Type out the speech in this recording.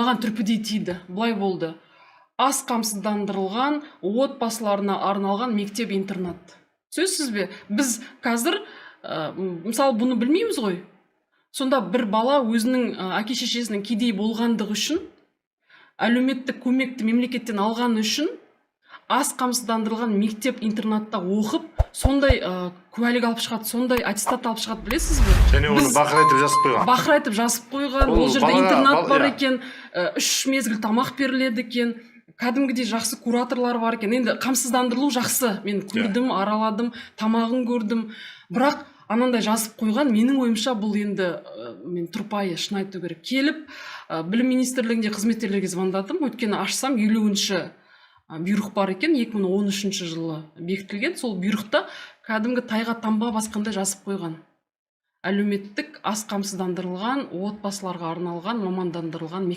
Маған түрпідей тиді. Былай болды: аз қамсыздандырылған отбасыларына арналған мектеп интернат сөзсіз бе? Біз қазір мысалы, бұны білмейміз ғой. Сонда бір бала өзінің әке шешесінің кедей болғандығы үшін, әлеуметтік көмекті мемлекеттен алғаны үшін аз қамсыздандырылған мектеп интернатта оқып, сондай куәлік алып шығады, сондай аттестат алып шығады, білесіз бе? Және оны бақырайтып жазып қойған. Бақырайтып жазып қойған. Ол Ол жерде интернат бар екен, үш мезгіл тамақ беріледі екен, кәдімгідей жақсы кураторлар бар екен. Енді қамсыздандырылу жақсы, мен көрдім, араладым, тамағын көрдім, бірақ анандай жазып қойған, менің ойымша, бұл енді мен тұрпайы, шын айту керек. Келіп Білім министрлігінде қызметкерлерге звондадым, өйткені ашсам, 50-ші бұйрық бар екен, 2013 жылы бекітілген. Сол бұйрықта кәдімгі тайға таңба басқандай жазып қойған: әлеуметтік аз қамсыздандырылған отбасыларға арналған мамандандырылған мектеп.